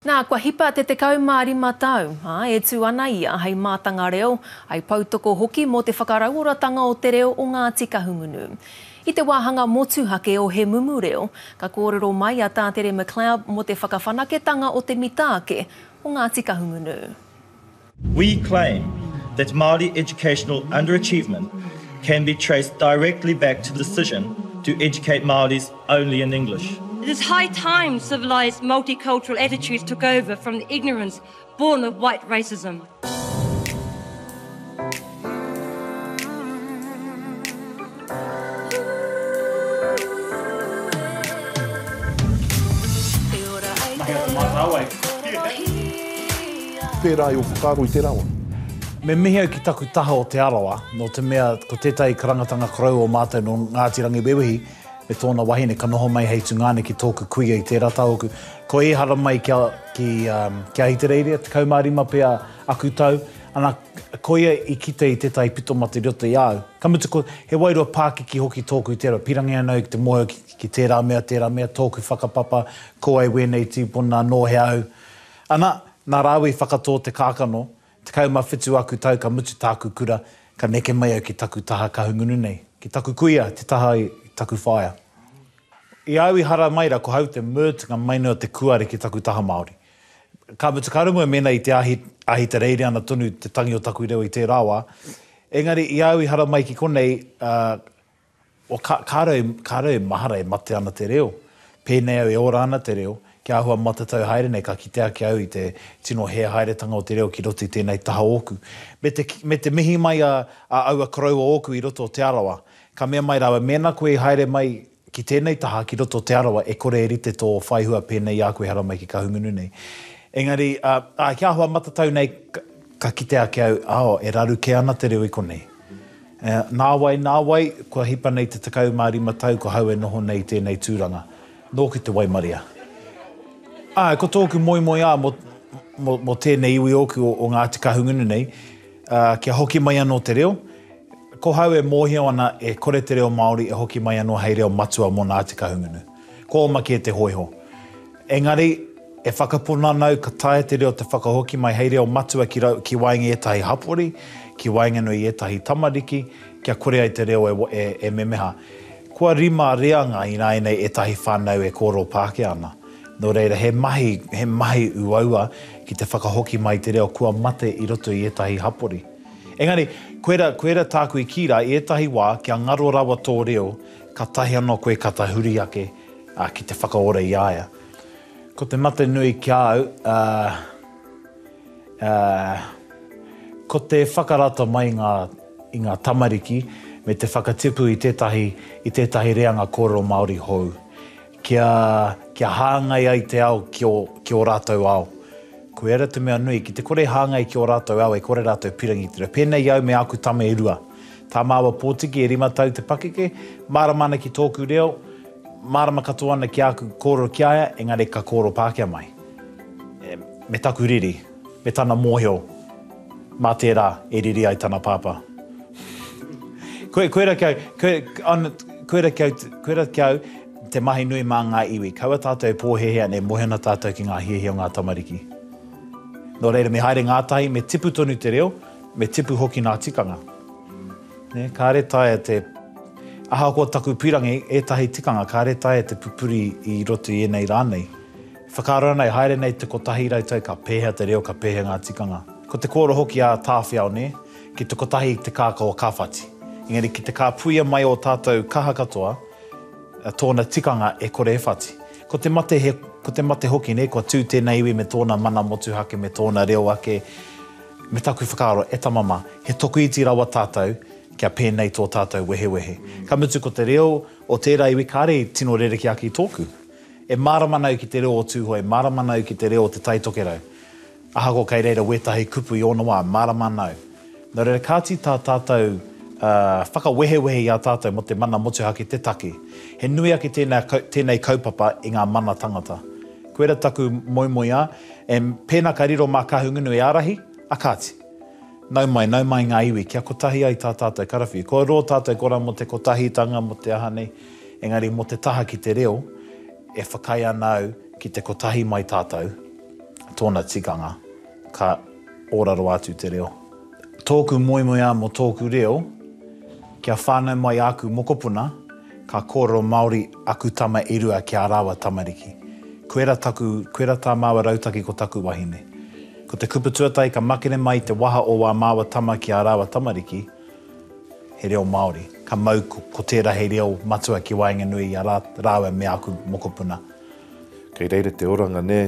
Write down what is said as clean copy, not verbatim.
Nā, kua hipa te 15 tau, ā, e tū ana ia hei mātanga reo, hei poutoko hoki mō te whakarauoratanga o te reo o Ngāti Kahungunu. I te wāhanga motuhake o He Mumu Reo, ka kōrero mai a Tā Tere McLeod mō te whakawhanaketanga o te mita ake o Ngāti Kahungunu. We claim that Māori educational underachievement can be traced directly back to the decision to educate Māoris only in English. It is high time civilised multicultural attitudes took over from the ignorance born of white racism. Pērā i ō whakaaro i tērā wā? Me mihi au ki taku taha o Te Arawa, nō te mea ko tētahi karangatanga korou o mātou nō Ngāti Rangiwewehi me tōna wahine ka noho mai hei tungāne ki tōku kuia i tērā taha ōku. Ko Īhara mai ki a, ki, ki Ahitereiria, 15 pea aku tau, ana, koia i kite i tētahi pito mate i roto i a au. Ka mutu ko, he wairua pākiki hoki tōku i tērā, pīrangi ana au ki te mōhio ki, ki tērā mea, tērā mea, tōku whakapapa, ko wai wēnei tīpuna, nō hea au. Ana, nā rāua i whakatō te kākano, 17 aku tau ka mutu tāku kura, ka neke mai au ki taku taha Kahungunu nei, ki taku kuia, te taha i taku whaea. I a au i hara mai ra, ko hau te mutunga mai nei o te kuare ki taku taha Māori. Ka mutu, ka rongo e mēnā i te ahi, ahi te reire ana tonu te tangi o taku reo i tērā wā. Engari, i a au i hara mai ki konei, ā, Well, ka, kāre, kāre e mahara e mate ana te reo. Pēnei au e ora ana te reo, kia āhua matatau haere nei ka kite ake au i te tino hē haeretanga o te reo ki roto i tēnei taha ōku. Me te, me te mihi mai a, a aua koroua ōku i roto o Te Arawa. Ka mea mai rāua, mēnā koe i haere mai ki tēnei taha, ki roto o Te Arawa, e kore e rite tō whaihua pēnei i a koe haramai ki Kahungunu nei. Engari, ā, ā, kia āhua matatau nei, ka, ka kite ake au, oh, e raru kē ana te reo i konei. Nāwai, nāwai, kua hipa nei te 15 tau ko hau e noho nei i tēnei tūranga. Nōku te waimaria. Āe, ko tōku moemoeā mō, mō, mō tēnei iwi ōku o, o Ngāti Kahungunu nei, ā, kia hoki mai anō te reo. Ko hau e mōhio ana e kore te reo Māori e hoki mai anō hei reo matua mō Ngāti Kahungunu. Ko oma kē te hōiho. Engari, e whakapono ana au ka taea te reo te whakahoki mai hei reo matua ki rau, ki waenga i ētahi hapori, ki waenganui i ētahi tamariki, kia kore ai te reo e, e, e memeha. Kua rima reanga ināianei ētahi whānau e kōrero Pākehā ana. Nō reira, he mahi, he mahi uaua ki te whakahoki mai i te reo kua mate i roto i ētahi hapori. Engari, koira, koira tāku i kī rā, i ētahi wā, kia ngaro rawa tō reo, katahi anō koe ka tahuri ake, ā, ki te whakaora i a ia. Ko te mate nui ki a au, ā, ā, ko te whakarato mai i ngā, i ngā tamariki me te whakatipu i tētahi, i tētahi reanga kōrero Māori hou. Kia, kia hāngai ai te ao ki ō, ki ō rātou ao. Koira te mea nui, ki te kore hāngai ki ō rātou ao e kore rātou pirangi te reo. Pēnei i au me āku tama e rua. Tā māua pōtiki e rima tau te pakeke, mārama ana ki tōku reo, mārama katoa ana ki āku kōrero ki a ia, engari ka kōrero Pākehā mai. Me taku riri, me tana mōhio, mā tērā e riri ai tana pāpā. Koira ki au, koira ki au, koira ki au te mahi nui mā ngā iwi. Kaua tātou e pōhēhē ana, e mōhio ana tātou ki ngā hiahia o ngā tamariki. Nō reira, me haere ngātahi, me tipu tonu te reo, Me tipu hoki nā tikanga. Nē, kāre taea te, ahakoa taku pirangi, ētahi tikanga kāre taea te pupuri i roto i ēnei rā nei. Whakaaro ana e haere nei te 100 tau ka pēhea te reo, ka pēhea ngā tikanga. Ko te kōrero hoki a Tāwhiao, nē, ki te kotahi te kākau o Kāwhati. Engari ki te kāpuia mai ō tātou kaha katoa, tōna tikanga e kore e whati. Ko te mate he, ko te mate hoki, nē, kua tū tēnei iwi me tōna mana motuhake, me tōna reo ake, Me taku whakaaro, e tama mā, he tokoiti rawa tātou kia pēnei tō tātou wehewehe. Ka mutu ko te reo o tērā iwi kāre i tino rerekē ake i tōku. E mārama ana au ki te reo o Tūhoe, mārama ana au ki te reo o Te Tai Tokerau. Ahakoa kei reira wētahi kupu i ōna wā, mārama ana au. Nō reira, kāti tā tātou whakawehewehe i a tātou mō te mana motuhake te take. He nui ake tēnā, tēnei kaupapa i ngā mana tangata. Koira taku moemoeā, e, pēnā ka riro mā Kahungunu e ārahi, a kāti. Nau mai, nau mai ngā iwi, kia kotahi ai tā tātou karawhiu. Kua roa tātou kora mō te kotahitanga, mō te aha nei, engari mō te taha ki te reo, e whakaae ana au ki te kotahi mai tātou. tōna tikanga, ka ora rawa atu te reo. Tōku moemoeā mō tōku reo, kia whānau mai āku mokopuna, ka kōrero Māori aku tama e rua ki ā rāua tamariki. Koira taku, koira tā māua rautaki ko taku wahine. Ko te kupu tuatahi ka makere mai i te waha o wā māua tama ki ā rāua tamariki, he reo Māori. Ka mau ko tērā hei reo matua ki waenganui i a rāua me āku mokopuna. Kei reira te oranga, nē?